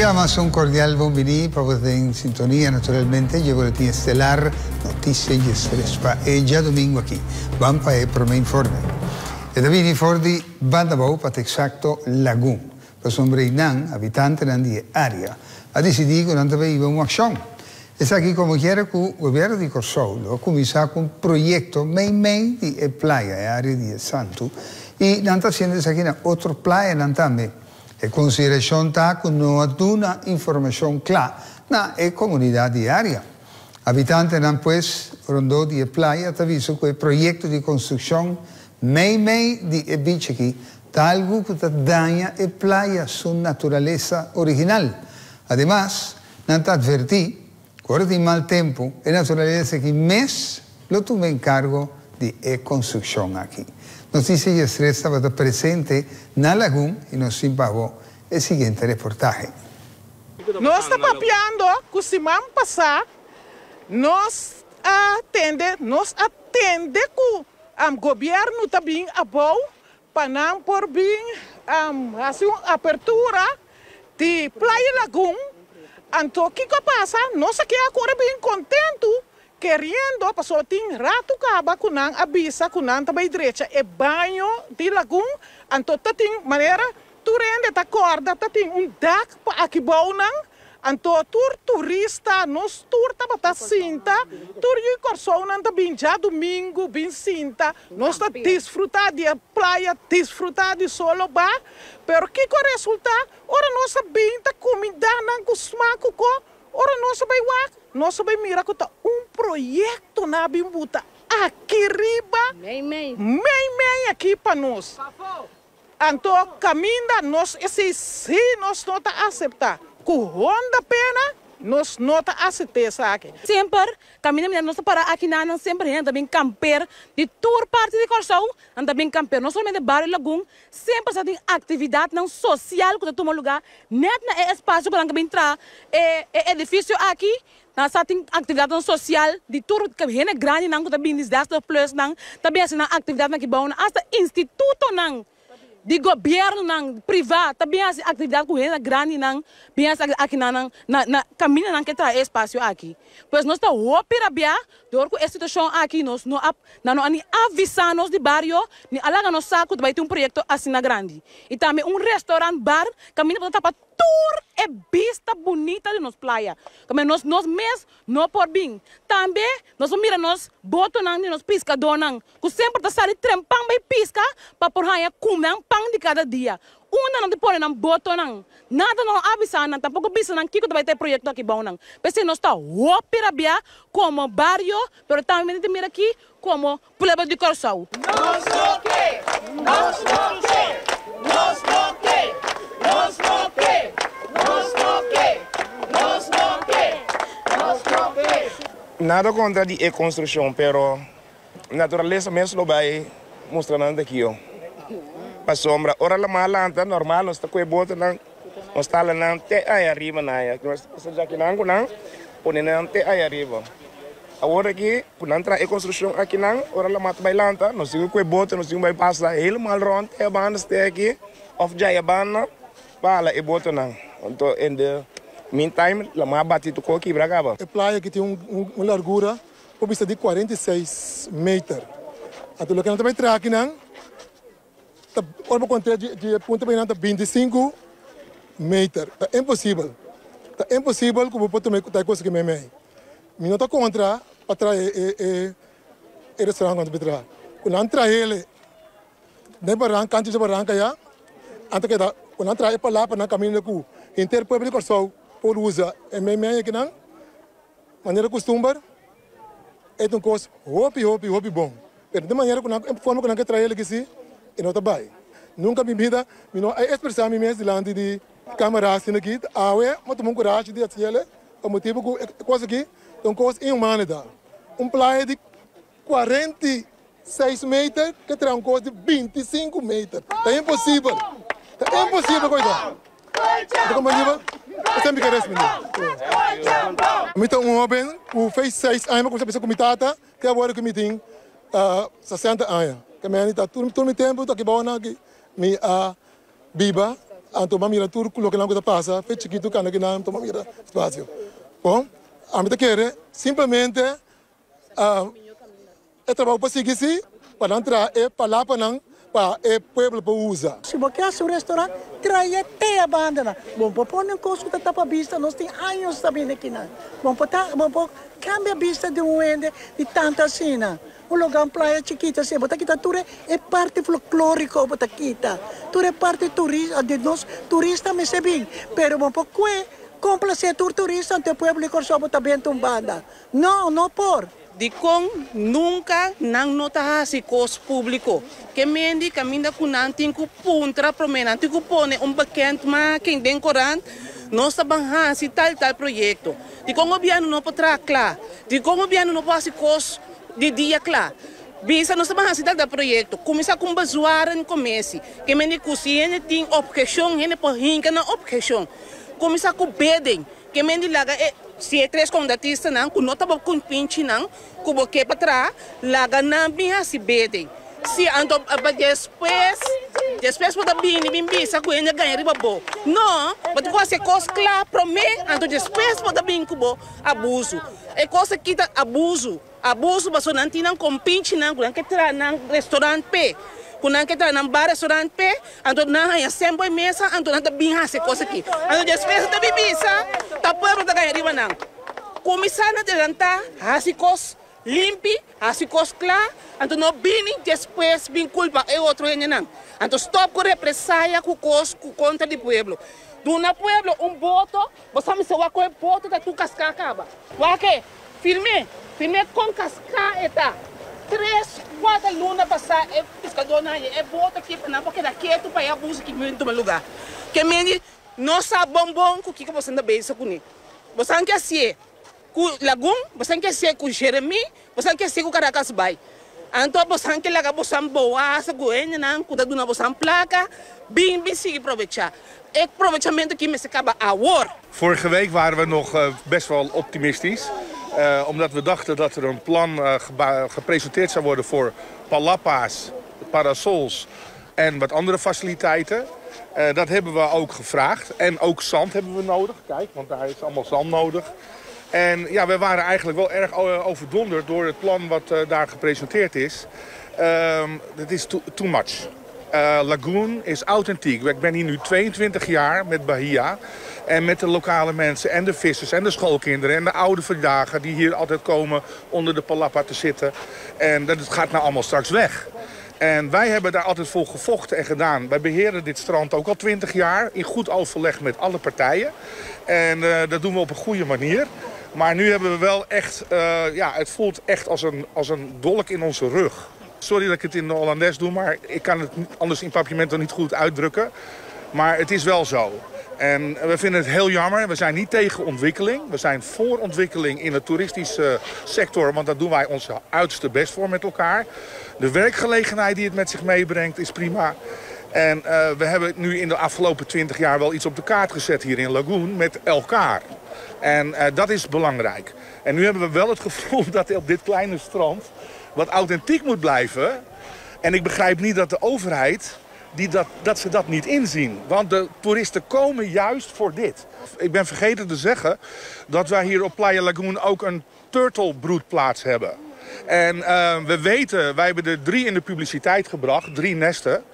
Un biaha mas un cordial bon bini pa bo den sintonia naturalmente dje boletin estelar Noticia Diestres pa e djadomingo aki. Ban pa e prome informe. E ta bini for di Bandabou pa ta exacto Lagun. Pasobra einan habitantenan di e area a disidí ku nan ta bai hiba un akshon. Esaki komokiera ku gobièrnu di Kòrsou lo a kuminsá ku un proyekto meimei di e playa, e área di e Santu, i nan ta hasiendo esaki na otro playanan tambe. E konsiderashon ta ku no a duna informashon kla na e komunidat di e área. Habitantenan pues rondó di e playa ta bisa ku e proyekto di konstrukshon meimei di e beach aki Ta algu ku ta daña e playa su naturalesa original. Ademas, nan ta atvertí ku ora tin mal tempu, e naturalesa aki mes lo tuma enkargo di e konstrukshon aki. Notisia Diestres tabata presente na Lagun i nos tin pa bo e siguiente reportahe. Nos ta papiando ku siman pasá nos a tende nos a tende ku gobierno ta bin abou Pa nan por bin hasi un apertura di Playa Lagun. Anto kiko a pasa? Nos a keda kore bin kontentu keriendo pasobra tin ratu kaba ku nan a bisa ku nan ta bai drecha e baño di Lagun. Anto ta tin manera tur hende ta kòrda ta tin un dak pa aki bou nan. Anto tur turista, nos tur tabata sinta, tur yu Kòrsounan ta bin djadumingu bin sinta, nos ta disfrutá di e playa, disfrutá di solo ba, pero kiko a resultá? Ora nos a bin ta kumindanan ku smak ku ko, ora nos a bai wak, nos a bai mira ku ta un proyekto nan a bin buta aki riba, mei mei aki pa nos. Anto kaminda nos esei si nos no ta aseptá. Ku honda pena nos no ta asept'é esaki. Semper kaminda mira nos ta para aki nan semper hende ta bin kamper di tur parti di Kòrsou nan ta bin kamper no solamente Bario Lagun semper sa tin aktividatnan sosial ku ta tuma lugá nèt na e espasio ku nan ta bin traha e edifisio aki Nan sa tin aktividatnan sosial di tur hende grandinan ku ta bini zestig plus nan ta bin hasi nan aktividatnan aki bou nan asta institutonan di gobièrnunan privá ta bin hasi aktividat ku hende grandinan bin hasi aki nan na na kaminda nan ke traha e espasio aki. Pues nos ta hopi rabiá dor ku e situashon aki nos no a nan no a ni avisá nos di bario ni a laga nos sa ku ta bai tin un proyekto asina grandi i tambe un restaurant bar kaminda bo ta tapa Tur e bista bunita di nos playa. Kome nos nos mes no por bin. Tambe nos por mira nos botonan di nos piskadónan ku semper ta sali trempan bai piska pa por haña kume nan pan di kada dia. Unda nan ta pone nan botonan? Nada no a avisá nan, tampoko bisa nan kiko ta bai ta e proyekto aki bou nan. P'esei nos ta hopi rabiá komo bario, pero tambe mi ta mira aki komo pueblo di Kòrsou. Nos no ke! Nos no ke! Nos no ke! Nos no ke! Nos no ke! Nos no ke! Nos no ke! Nada kontra di e konstrukshon, pero naturalesa mes lo bai mustra nan ta kio. Pasobra ora lamar lanta normal nos ta kohe botonan, nos ta hala nan te aya riba na aya. Nos ta pasa djakinan ku nan, pone nan te aya riba. Awor aki ku nan traha e konstrukshon akinan, ora lamat bai lanta, nos tin ku kue boto, nos tin ku bai pasa helemaal rònt e banda ste aki òf djaya banda pa hala e botonan. Anto in de meantime lamat bati tur kos kibra kaba. E playa aki tin un largura por bisa di 46 meter. Anto loke nan ta bai traha akinan ta ora bo konta di e punta pa einan ta 25 meter. Ta imposibel. Ta imposibel ku bo por tuma e kos aki meimei. Mi no ta kontra pa traha e e restaurant ku nan ta bin traha. Ku nan trahele den baranka, kantu di baranka ya, nan ta keda ku nan traha e palabra nan kaminda ku henter pueblo di Kòrsou por usa e meimei akinan manera kustumber, e ta un kos hopi hopi hopi bon. Pero den manera ku nan e forma ku nan ke trahel aki si e no ta bai. Nunka mi bida mi no a ekspresá mi mes dilanti di kamera asina aki. Awe mi a tuma un kurashi di hasiel. Pa motibu ku e kos aki ta un kos inhumano ta. Un playa di 46 meter ke traha un kos di 25 meter. Ta imposibel. Ta imposibel koe ta. Ta komprendí bo? Esei mi ke respondé. Mi ta un hoben ku fei seis aña mi a kuminsá bisa ku mi tata te awor ku mi tin 60 aña. Ke meni ta tur mi tempu ta aki bou nan aki mi a biba. Anto m'a mira tur loke nan ku ta pasa, fe chikitu kanda ki nan, anto m'a mira spasio. Bon, ami ta kere simplemente e trabou por sigui si, pa nan traha e palapanan pa e pueblo por usa. Si bo ke hasi un restaurant, trae te a bandanan. Bo por pone un kos ku ta tapa bista, nos tin años ta bini akinan. Bo por ta, bo por kambia bista di un hende di tantu asina. Un lugar un playa chikito asina, bo ta kita tur e parti folkloriko bo ta kita, tur e parti turis di nos turista mester bin, pero bo por kue komplase tur turista anto e pueblo di Kòrsou bo ta benta un banda. No, no por. Dikon nunka nan no ta hasi kos públiko? Ke mendi kaminda ku nan tin ku puntra promé, nan tin ku pone un bekendmaking den korant, nos ta ban hasi tal tal proyekto. Dikon gobièrnu no por traha kla? Dikon gobièrnu no por hasi kos di dia kla? Bisa nos ta ban hasi tal tal proyekto. Kuminsá ku un bezwaren komesi. Ke mendi ku si hende tin opheshon, hende por hinka nan opheshon. Kuminsá ku beden. Ke mendi laga e si e tres kontratistanan ku no ta bo kumpinchinan ku bo ke pa traha, laga nan bin hasi beden. Si anto pa despues, despues bo ta bini bin bisa ku hende a gaña riba bo. No, bo ta ku hasi e kos kla promé, anto despues bo ta bin ku bo abusu. E kos aki ta abusu. Abusu pasobra nan tin nan kompinchinan ku nan ke traha nan restaurant p'e, ku nan ke traha nan bar restaurant p'e, anto nan haña semper e mesa, anto nan ta bin hasi e kos aki. Anto despues nan ta bin bisa ta pueblo ta gaña riba nan. Kuminsá na delantá, hasi kos limpi, hasi kos kla, anto no bini despues bin kulpa e otro hendenan. Anto stòp ku represaya ku kos ku kontra di pueblo. Duna pueblo un boto, bo sa mester wak ku e boto ta tur kaská kaba. Wak e! Firm'é, firm'é kon kaská e ta. Tres, kuater luna pasá e piskadónan haña e boto aki pa nan por keda ketu pa e abuso ki bin tuma lugá. Ke mende no sa bon bon ku kiko boso ta bezig kuné. Boso ke hasié ku Lagun, boso ke hasié ku Jeremí, boso ke hasié ku Caracas Bay. Anto boso ke laga boso boasa ku hendenan ku ta duna boso plaka bin bin sigui probechá. E probechamentu aki mester kaba awor. Vorige week waren we nog best wel optimistisch. Omdat we dachten dat er een plan gepresenteerd zou worden voor palappa's, parasols en wat andere faciliteiten. Dat hebben we ook gevraagd. En ook zand hebben we nodig. Kijk, want daar is allemaal zand nodig. En ja, we waren eigenlijk wel erg overdonderd door het plan wat daar gepresenteerd is. Het is too much. Lagoon is authentiek. Ik ben hier nu 22 jaar met Bahia. En met de lokale mensen en de vissers en de schoolkinderen en de oude vandaag die hier altijd komen onder de palappa te zitten. En dat gaat nou allemaal straks weg. En wij hebben daar altijd voor gevochten en gedaan. Wij beheren dit strand ook al 20 jaar in goed overleg met alle partijen. En dat doen we op een goede manier. Maar nu hebben we wel echt, ja, het voelt echt als een dolk in onze rug. Sorry dat ik het in de Hollandes doe, maar ik kan het anders in Papiamento niet goed uitdrukken. Maar het is wel zo. En we vinden het heel jammer. We zijn niet tegen ontwikkeling. We zijn voor ontwikkeling in de toeristische sector, want daar doen wij ons uiterste best voor met elkaar. De werkgelegenheid die het met zich meebrengt is prima. En we hebben nu in de afgelopen 20 jaar wel iets op de kaart gezet hier in Lagoon met elkaar. En dat is belangrijk. En nu hebben we wel het gevoel dat op dit kleine strand wat authentiek moet blijven. En ik begrijp niet dat de overheid, dat ze dat niet inzien. Want de toeristen komen juist voor dit. Ik ben vergeten te zeggen dat wij hier op Playa Lagoon ook een turtlebroedplaats hebben. En we weten, wij hebben er 3 in de publiciteit gebracht, 3 nesten.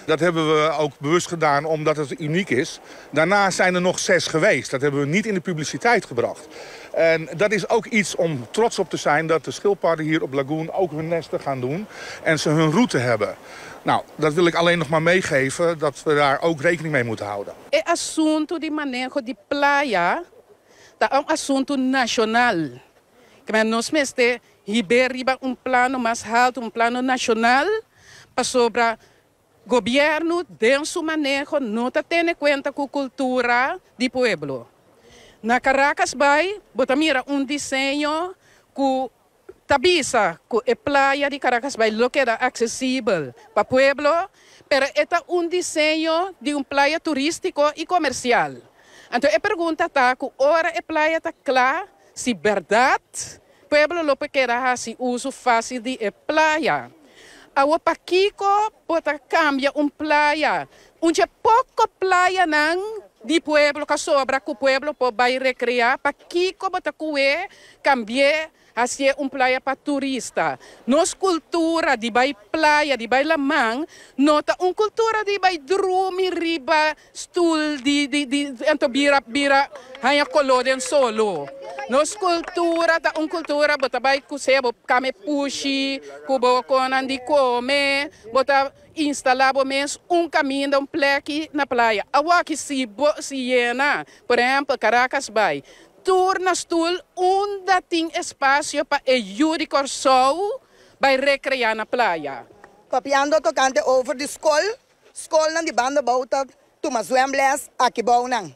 Dat hebben we ook bewust gedaan omdat het uniek is. Daarna zijn er nog 6 geweest. Dat hebben we niet in de publiciteit gebracht. En dat is ook iets om trots op te zijn dat de schildpadden hier op Lagoon ook hun nesten gaan doen. En ze hun route hebben. Nou, dat wil ik alleen nog maar meegeven, dat we daar ook rekening mee moeten houden. E asuntu di maneho di playa ta un asuntu nashonal. Ku nos mester hib'é riba un plano mas haltu, un plano nashonal, pasobra gobièrnu den su maneho no ta tene kuenta ku kultura di pueblo. Na Caracas Bay, bo ta mira un diseño ku ta bisa ku e playa di Caracas Bay lo keda aksesibel pa pueblo, pero e ta un diseño di un playa turístiko i komersial. Anto e pregunta ta ku ora e playa ta kla, si bèrdat pueblo lo por keda hasi uso fásil di e playa. Awo pakiko bo ta kambia un playa? Un dje poko playanan di pueblo ka sobra ku pueblo por bai rekreá, pakiko bo ta ku'é kambi'é hasié un playa pa turista? Nos kultura di bai playa, di bai laman, no ta un kultura di bai drumi riba stul di di di anto bira bira haña koló den solo. Nos kultura ta un kultura bo ta bai ku sea bo kame pushi ku bo konan di kome, bo ta Instalá bo mes un kaminda, un plèki na playa. Awaki si bo si yena, por ehèmpel Caracas bai, tur na stul unda tin espasio pa e yu di Kòrsou bai rekreá na playa. Papiando tokante over di skol, skolnan di banda bou ta tuma zwemles aki bou nan.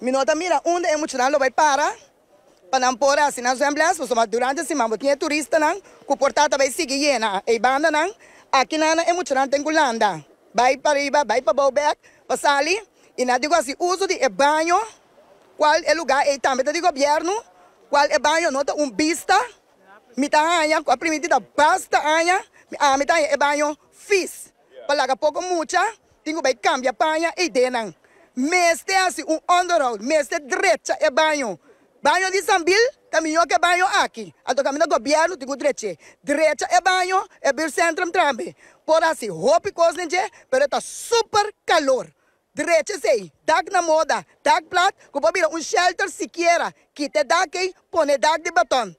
Mi no ta mira unda e muchanan lo bai para. Pa nan por hasi nan zwemles, pasobra durante siman bo tin e turistanan ku por ta ta bai sigui yena ei bandanan. Akinan e muchanan tin ku landa bai pariba, bai pabou bek pa sali i nan tin ku hasi uso di e baño, kual e lugá ei tambe ta di gobièrnu, kual e baño no ta un bista. Mi ta haña ku a primiti ta basta aña, ami ta haña e baño fis. Pa laga poko mucha tin ku bai kambia paña ei den nan. Mester hasi un onderhoud, mester drecha e baño. Baño di Sambil ta mihó ku e baño aki. Anto kaminda gobièrnu tin ku drech'é. Drecha e baño, e buurtcentrum tambe. Por hasi hopi kos den dje, pero e ta super kalor. Drecha esei, dak na moda, dak plat ku por bira un shelter sikiera. Kita e dak ei, pone dak di baton.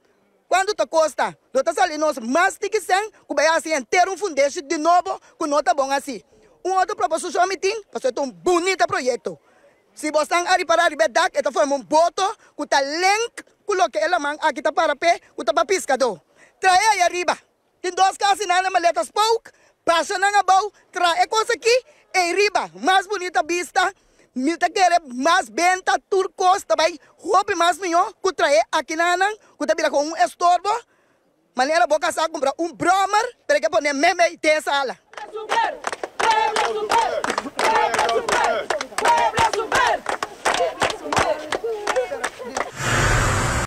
Kuantu ta kosta? Lo ta sali nos mas tiki sèn ku bai hasi henter un fundeshi di nobo ku no ta bon hasi. Un otro proposishon mi tin, pasobra e ta un bunita proyekto. Si bosnan a ripará riba e dak e ta forma un boto ku ta link ku loke e laman aki ta para p'e ku ta pa piskadó. Trae aya riba. Tin dos kasinan na maleta spook, basha nan abou, traha e kos aki ei riba, mas bunita bista, mi ta kere mas benta, tur kos ta bai hopi mas mihó ku trahe akinanan ku ta bira kon un estorbo, manera bo kasá kumpra un bròmer pero e ke pone meimei den e sala.